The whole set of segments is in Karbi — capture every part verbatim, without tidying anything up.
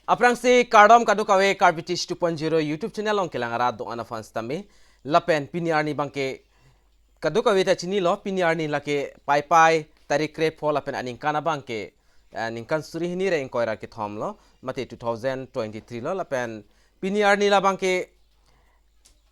Aphrangsi kardom kadokave Karbi Teach two point zero YouTube channel along kelang arat do-an aphan sitame. Lapen pini arni abangke kadokave ta chinilo, pini arni lake Paipai tarik krepho lapen aningkan abangke, eh, ningkan suri hini ra ingkoi ra kethom lo, mate two thousand twenty-three lo, lapen pini arni labangke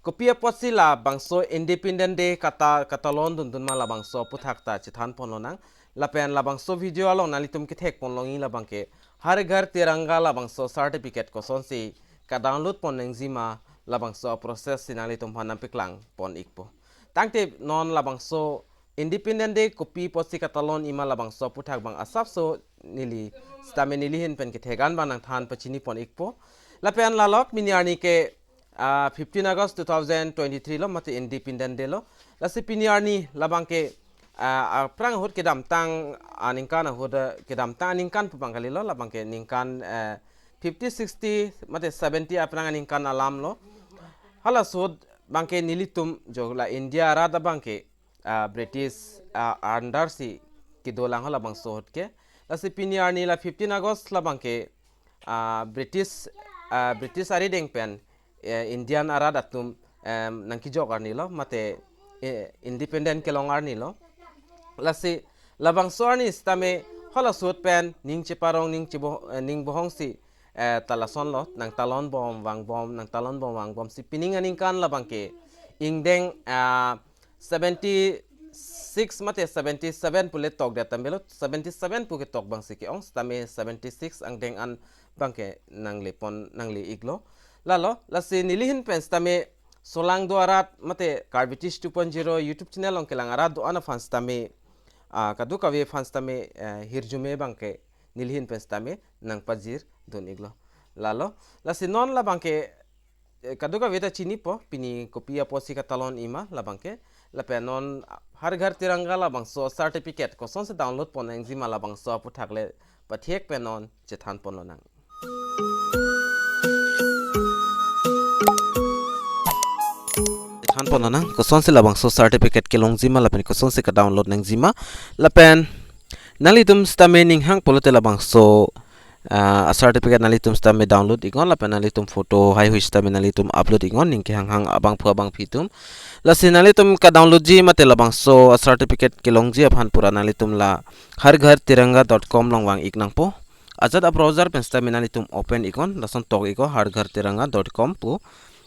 kopi apotsi labangso Independent Day kata, katalon dundun ma labangso aphuthak ta chethan ponlonang. Lapen labangso video along nanglitum kethek ponlongji labangke Har Ghar Tiranga labangso certificate kosonsi ka-download pon nangji ma labangso process si nanglitum aphan nangpaklang pon ikpo. Tangte non labangso Independent Day kopi apotsi katalon-ji ma labangso aphuthak abang asapso neli sitame neli ahin pen kethegan abang nangthan pachini pon ikpo. Lapen lalo pini arni ke, ah, fifteen August two thousand twenty-three lo, mate Independent Day lo. Lasi pini arni labangke, ah, aphrang ahut kedamtang aningkan ahut, eh, kedamtang aningkan pu abang kalilo, labangke ningkan, eh, fifty, sixty, mate seventy aphrang aningkan alam lo. Halaso ahut abangke nelitum jo la India arat abangke, ah, British, ah, under si kedolang ho labangso ahut ke. Lasi pini arni la fifteen August labangke, ah, British, ah, British arideng pen, eh, Indian arat atum, em, nangkejok arni lo, mate, eh, independent kelong arni lo. Lasi labangso arni sitame halaso ahut pen ning cheparong, ning chebo-, eh, ning bohong si, eh, ta lason lo, nangtalon bom vangbom, nangtalon bom vangbom si pining aningkan labangke ingdeng, ah, seventy-six mate seventy-seven pu le tokdet tame lo, seventy-seven pu ketok abangsi ke-ong sitame seventy-six angdeng an abangke nangle pon, nangle iklo. Lalo, lasi neli ahin pen sitame solang do arat mate Karbi Teach two point zero YouTube channel along kelang arat do-an aphan sitame, ah, kadokave aphan sitame, eh, hirjume abangke neli ahin pen sitame nangpajir dun iklo. Lalo, lasi non labangke, eh, kadokave ta chinipo, pini kopi apotsi katalon-ji ma labangke, lapen non Har Ghar Tiranga labangso certificate kosonsi download pon nangji ma labangso aphuthak le pathek pen non chethan ponlonang. Chethan ponlonang, kosonsi labangso certificate kelongji ma lapen kosonsi ka-download nangji ma, lapen nanglitum sitame ning hang pulote labangso, ah, a-certificate nanglitum sitame download iknon, lapen nanglitum photo haihui sitame nanglitum upload iknon, ning kehang hang abangphu abangphi atum. Lasi nanglitum ka-download ji mate labangso a-certificate kelongji aphan pura nanglitum la har ghar tiranga dot com along vang ik nangpo. Ajat a-browser pen sitame nanglitum open iknon, lason tok iknon har ghar tiranga dot com pu.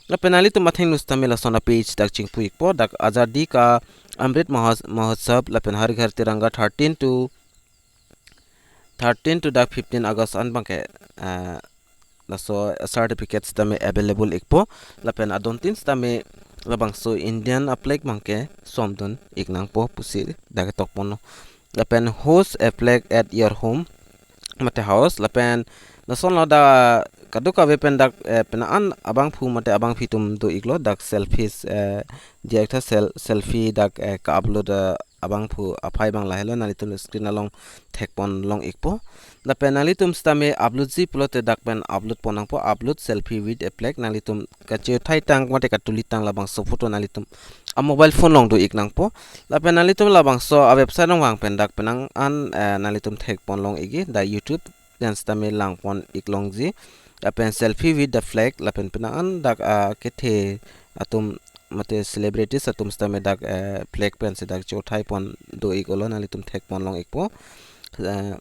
Lapen nanglitum athengno sitame lason a-page dak chingpu ikpo, dak Azadi Ka Amrit Mahos-, Mahotsav lapen Har Ghar Tiranga thirteen to, thirteen to dak fifteen August an abangke, eh, laso certificate sitame available ikpo, lapen adontin sitame labangso Indian a-flag abangke somdun ik nangpo pusi dak ketok ponlo. Lapen host a flag at your home mate house, lapen lason lo dak kadokave pen dak, eh, penang an abangphu mate abangphi atum do iklo, dak selfies, eh, diak tha sel-, selfie dak, eh, ka-upload, eh, abangphu aphai abang lahelo, nanglitum screen along thek ponlong ikpo. Lapen nanglitum sitame upload ji pulote dak pen upload pon nangpo, upload selfie with a flag, nanglitum kachethai tang mate katuli tang labangso photo nanglitum a-mobile phone along do ik nangpo. Lapen nanglitum labangso a-website along vang pen dak penang an, eh, nanglitum thek ponlong ikji, dak YouTube pen sitame lang pon ik longji. Lapen selfie with the flag, lapen penang an dak, ah, kethe atum mate celebrities atum sitame dak, eh, flag pensi dak chothai pon do iklo, nanglitum thek ponlong ikpo. Eh,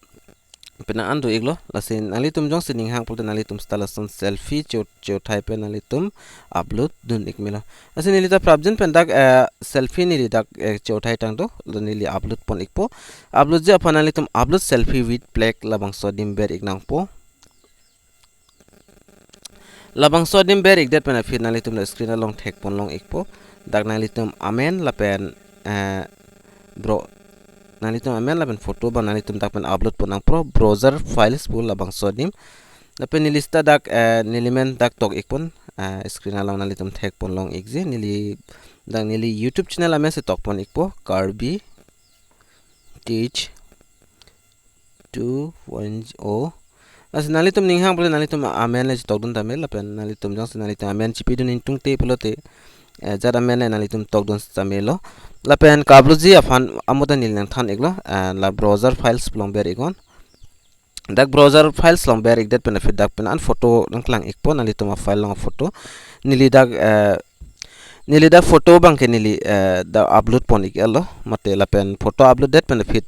penang an do iklo, lasi nanglitum jongsi ning hang pulote nanglitum sita lason selfie cho-, chothai pen nanglitum upload dun ik melo. Lasi neli ta prapjin pen dak, eh, selfie neli dak, eh, chothai tang do, lo neli upload pon ikpo. Upload ji aphan nanglitum upload selfie with flag labangso adim ber ik nangpo. Labangso adim ber ikdet pen aphi nanglitum la screen along thek ponlong ikpo. Dak nanglitum amen lapen, eh, bro, nanglitum amen lapen photo abang nanglitum dak pen upload pon nangpo, browser files pu labangso adim. Lapen neli sita dak, eh, neli men dak tok ikpon, eh, screen along nanglitum thek ponlong ikji, neli dak neli YouTube channel amensi tok pon ikpo, Karbi Teach two point zero. Lasi nanglitum ning hang pulote nanglitum amen le chitok dun tame, lapen nanglitum jongsi nanglitum amen chipi dun ingtungte pulote, eh, jat amen le nanglitum tok dun tame lo. Lapen ka-upload ji aphan amo ta neli nangthan iklo, eh, la browser files pu along ber iknon. Dak browser files along ber-ikdet pen aphi dak pen an photo nangklang-ikpo, nanglitum a-file along photo. Neli dak, eh, neli dak photo abangke neli, eh, dak upload pon-ik-etlo, mate lapen photo upload det pen aphi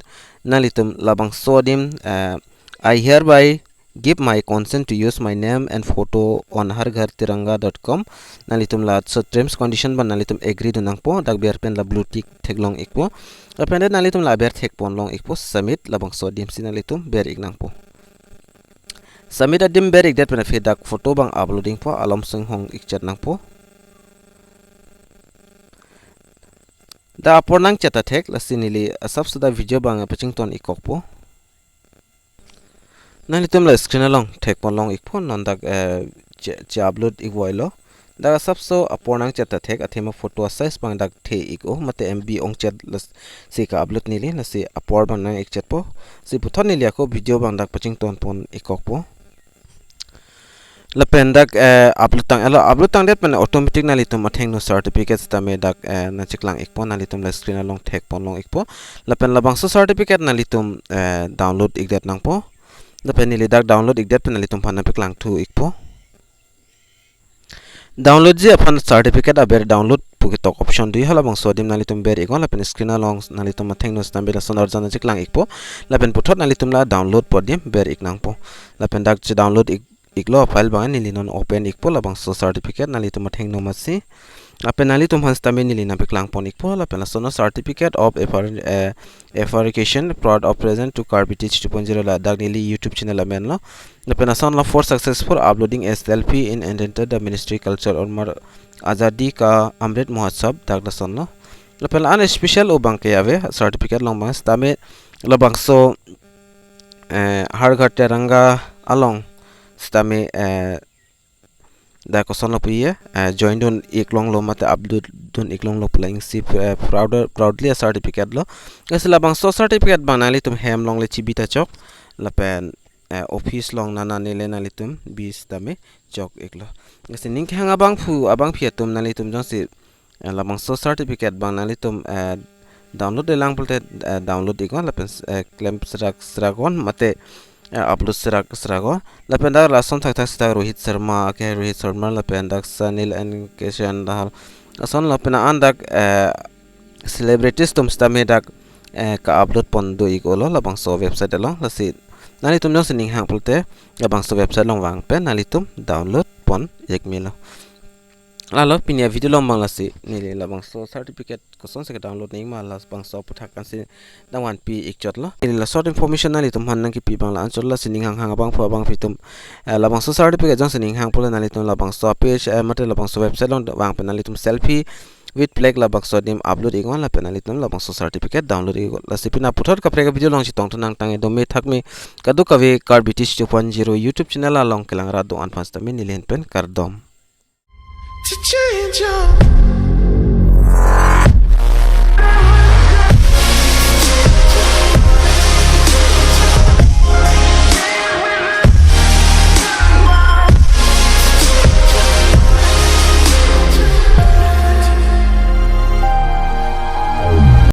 nanglitum labangso adim, eh, "I hereby give my consent to use my name and photo on har ghar tiranga dot com." Nanglitum laso terms condition abang nanglitum agree dun nangpo, dak ber pen la blue tick theklong-ikpo. Lapen det nanglitum la ber thekponlong-ikpo, submit, labangso adimsi nanglitum ber-ik nangpo. Submit adim ber-ikdet pen aphi dak photo abang uploading po, alom singhong-ikchet nangpo. Dak apor nangchet ta thek, lasi neli asapso dak video abang pachington-ikkokpo. Nanglitum la screen along thekponlong-ikpo, non dak, eh, che, che-upload-ik voilo. Dak asapso apor nangchet ta thek, athema photo a-size abang dak the-ik-o, mate M B ongchet lasi ka-upload neli, lasi apor abang nang-ikchetpo. Si puthot neli ako video abang dak pachington pon-ikkokpo. Lapen dak, eh, upload tang-etlo, upload tangdet pen automatic nanglitum athengno certificate sitame dak, eh, nangcheklang-ikpo, nanglitum la screen along thekponlong-ikpo. Lapen labangso certificate nanglitum, eh, download-ikdet nangpo. Lapen neli dak download-ikdet pen nanglitum aphan nangpaklangthu-ikpo. Download ji aphan certificate aber download pu ketok option do-i, halabangso adim nanglitum ber-iknon, lapen screen along nanglitum athengno sitame lason arjan nangcheklang-ikpo, lapen puthot nanglitum la download pu adim ber-ik nangpo. Lapen dak che-download-ik, iklo file abang neli non open-ikpo, labangso certificate nanglitum athengno amatsi. Lapen nanglitum aphan sitame neli nangpaklangpon-ikpo, lapen lason certificate of affir-, eh, affirmation, proud of present to Karbi Teach two point zero, ladak neli YouTube channel amenlo. Lapen lason la, "For successful uploading a selfie in attendance the Ministry Culture Amar Azadi Ka Amrit Mahotsav," dak lasonlo. Lapen la-an special abangke ave certificate along abang sitame labangso, eh, Har Ghar Tiranga along sitame, eh, dak kosonlo puye, eh, join dun-iklonglo mate upload dun-iklonglo pu la isi, eh, proud, proudly a-certificate lo. Lasi labangso certificate abang nanglitum hem along le chibi ta chok, lapen, eh, office along nana nele nanglitum bi sitame chok-iklo. Lasi ning kehang abangphu abangpi atum nanglitum jongsi, eh, labangso certificate abang nanglitum, eh, download-le lang pulote, eh, download-iknon, lapen, eh, klem serak seraknon mate, eh, upload serak seraknon. Lapen dak lason thakthak sita Rohit Sharma, ke Rohit Sharma, lapen dak Sunil and Kishan Dahal. Lason lapen an dak, eh, celebrities atum sitame dak, eh, ka-upload pon do-ik-olo labangso website along. Lasi nanglitum jongsi ning hang pulote labangso website along vang pen nanglitum download pon-ik melo. Lalo pini a-video along abang lasi neli labangso certificate kosonsi ke-download nangji ma, labangso aphuthak ansi nangvanpi-ikchotlo. Neli la short information nanglitum aphan nangkipi abang la-anchot, lasi ning hanghang abangphu abangpi atum, eh, labangso certificate jongsi ning hang pulote nanglitum labangso page, eh, mate labangso website along vang pen nanglitum selfie with flag labangso adim upload-iknon, lapen nanglitum labangso certificate download-iknon. Lasi pini aphuthak kaprek a-video along chetongthu nangtang-e, dome thakme kadokave Karbi Teach two point zero YouTube channel along kelang rat do-an aphan sitame neli ahin pen kardom. To change your